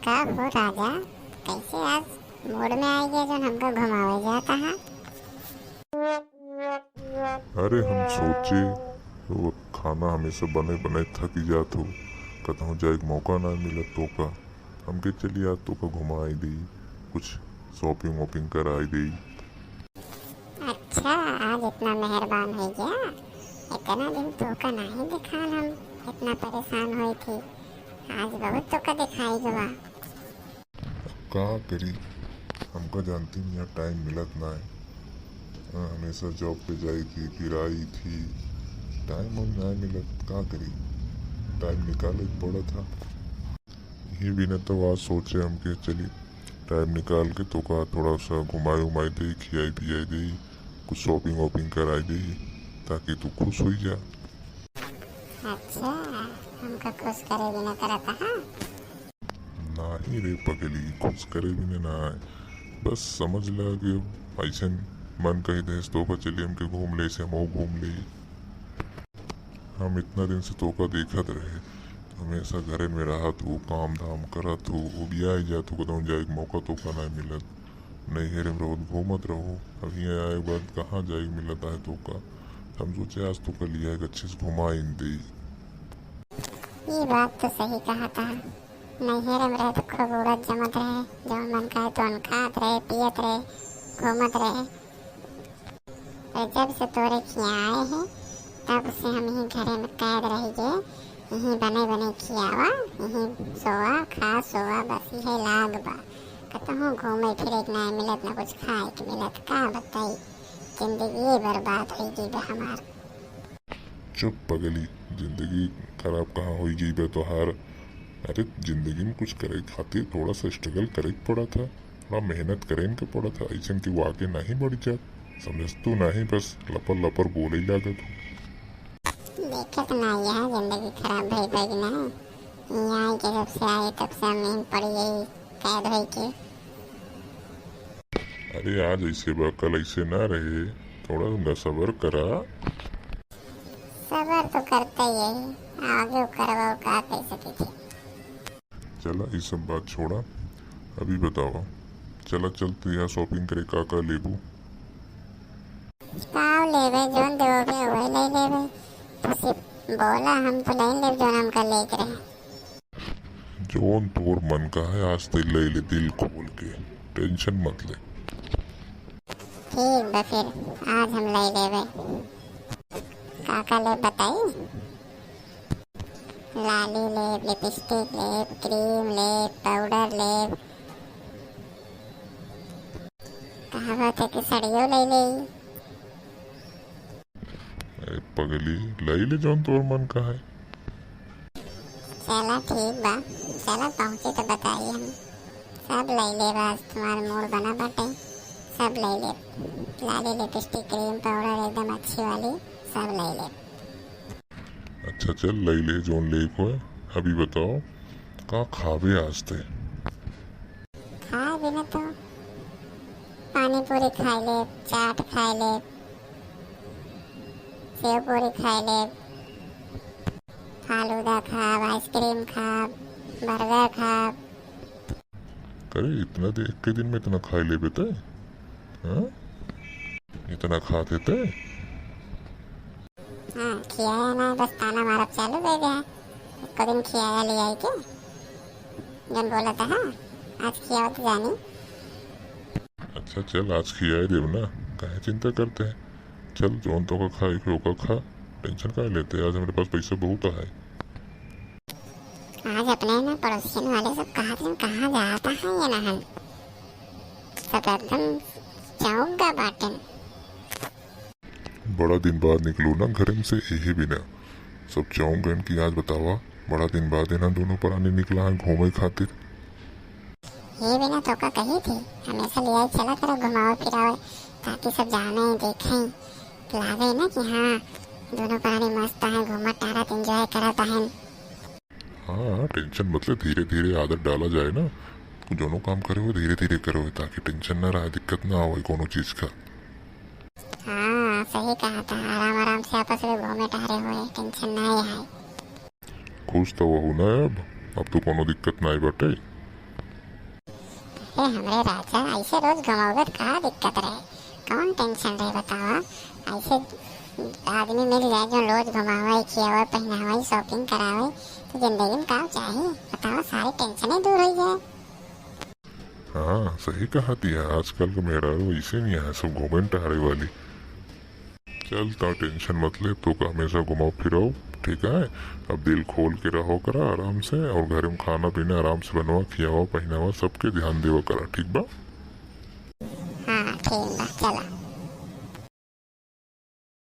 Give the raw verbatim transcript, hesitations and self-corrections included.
का हो राजा, कैसे आज मूड में आइ गया जौन हमका घुमावे जाता है? अरे हम सोचे तो खाना हमेशा बने बने थक जात हो, कतहूँ जाए के मौका ना मिलत तोका, हमके चली आज तोका घुमाई देई, कुछ shopping वॉपिंग कराई देई। अच्छा, आज इतना मेहरबान होइ गया, इतना दिन तोका नहीं दिखान हम, इतना परेशान होई थी, आज बहुत तोका दिखाई गवा। अब का करी, हमका जानती नहीं, यहाँ टाइम मिलत ना है। हाँ, हमेशा जॉब पे जाई थी, फिर आई थी, टाइम वाइम ना मिलत, का करी, टाइम निकाले के पड़त है। ये बिना तो आज सोचे हमके चली टाइम निकाल के तोका थोड़ा सा घुमाई उमाई दे, खियाई पियाई दे, कुछ shopping वॉपिंग कराई दे, ताकि तू खुश हो जा। अच्छा, हमका खुश करे बिना करत हा? नाही रे पगली, खुश करे बिना ना है, बस समझ ला कि ऐसन मन कही देस तोका चली हमके घूम ले, से हम घूम ले। हम इतना दिन से तोका देखत रहे, हमेशा घरे में रहत हो, काम धाम करत हो, उबियाई जात हो, कतहूँ जाए के मौका तोका ना मिलत, नैहरे में रहत घूमत रहो, अब हियाँ आए के बाद कहाँ जाए के मिलत है तोका। हम सोचे आज तोका लिया एक अच्छे से घुमाइन दे। ये बात तो सही कहा था, नैहरे में रहे तो खूब उड़त जमत रहे, जब मन कहे तो खात रहे, पियत रहे, घूमत रहे। और जब से तोरे खिया आए हैं, तब से हम यहीं घरे में कैद रह गए। यहीं बने बने खियावा, यहीं सोवा, खा, सोवा, बस यही लाग बा। कतहूँ घूमे फिरे के ना मिलत, ना कुछ खाए के मिलत। का बताई, जिंदगी बर्बाद हो गई बा हमार। चुप पगली, जिंदगी खराब कहाँ हो गई बा तोहार? अरे जिंदगी में कुछ करे खातिर थोड़ा सा स्ट्रगल करे के पड़ा था। बड़ा मेहनत करे इनके पड़त है, ऐसन कि वो आगे नहीं बढ़ जात। समझत तू नहीं, बस लपर लपर बोले ही लागत हो। देखत ना यह जिंदगी खराब भई भई ना, यहाँ आए के जब से आए तब से हम यहीं पड़ी यही कैद होई के। अरे आज ऐसे बा, कल ऐसे ना रहे, थोड़ा सा सबर करा। सबर तो करते ही है, आगे करवा का कह सके थे। चला, ई सब बात छोड़ा, अभी बतावा, चला चलते यहाँ shopping करे, का का लेबू? का लेबे, जौन देबे वही ले लेबे। तो सिर्फ बोला, हम तो ले लेब जौन हमका लेके रहे। जौन तोर मन का है, आज ते ले ले दिल खोल के, tension मत ले। ठीक बा, फिर आज हम ले लेबे। का का लेब बताई? लाली लेब, लिपस्टिक लेब, क्रीम लेब, पाउडर लेब। कहा बात है कि सड़ियो ले लेई। अरे पगली, लई ले जौन तोर मन का है। चला ठीक बा, चला पहुँचे तो बताई हम। सब लई लेब, आज तुम्हार मूड बना बाटे, सब लई लेब। लाली, लिपस्टिक, क्रीम, पाउडर एकदम अच्छी वाली, सब लई लेब। अच्छा चल, लई ले जौन लेक होए। अभी बताओ, का खाबे आज ते? खाए बिना तो पानी पूरी खाए ले, चाट खाए ले, सेव पूरी खाए ले, फालूदा खाब, आइसक्रीम खाब, बर्गर खाब। अरे इतना दे, एक के दिन में इतना खाए लेबे ते? हाँ? इतना खाते ते? हाँ, खियाया ना, बस ताना मारब चालू कर दिया। एको दिन खियाया ले आई के? जन बोला था, हाँ, आज खियावत जानी। अच्छा चल, आज खियाए देब ना, काहे चिंता करते हैं? चल, जौन तोका खाए के ओका खा, tension काहे लेते हैं? आज हमरे पास पैसा बहुत है। आज अपने ना पड़ोसियन वाले सब कहा थे, कहाँ जाता है ये नहन, सब एकदम चौंक गा बाटन। बड़ा दिन बाद निकलो ना घरे में से, यही बिना सब चौंक गन कि आज बतावा, बड़ा दिन बाद इन्हन दोनों परानी निकला है घूमे खातिर। ये बिना तोका कही थी, हमेशा ले आई चला करो घुमावे फिरावे, ताकि सब जाने देखें, लागे ना कि हाँ, दोनों परानी मस्त है, घूमत टहरत enjoy करत है। हाँ, tension मत ले, धीरे धीरे आदत डाला जाए ना। तू जौनो काम करे हो, धीरे धीरे करो, ताकि tension ना रहे, दिक्कत ना आवे कोनो चीज का। हाँ, सही कहा था, आराम आराम से आपस में घूमे टहरे हुए, tension ना है। खुश तो वहू ना अब, अब तो कोनो दिक्कत ना बाटे। ए हमरे राजा, ऐसे रोज घुमाओगे त का दिक्कत रहे? कौन टेंशन रहे बतावा? ऐसे आदमी मिल जाए जो रोज घुमावे, खियावे, पहनावे, शॉपिंग करावे, तो जिंदगी में का चाही बतावा? सारी टेंशन ही दूर हो जाए। हाँ, सही कहा दिया, आजकल के मेहरारू ऐसे नहीं है, सब घूमे टहरे वाली। चल, ता टेंशन मत ले, तो का हमेशा घुमाओ फिराओ, ठीक है? अब दिल खोल के रहो करा आराम से, और घर में खाना पीना आराम से बनवा, खियावा, पहनावा, सबके ध्यान देवा करा, ठीक बा? हाँ, ठीक बा, चला।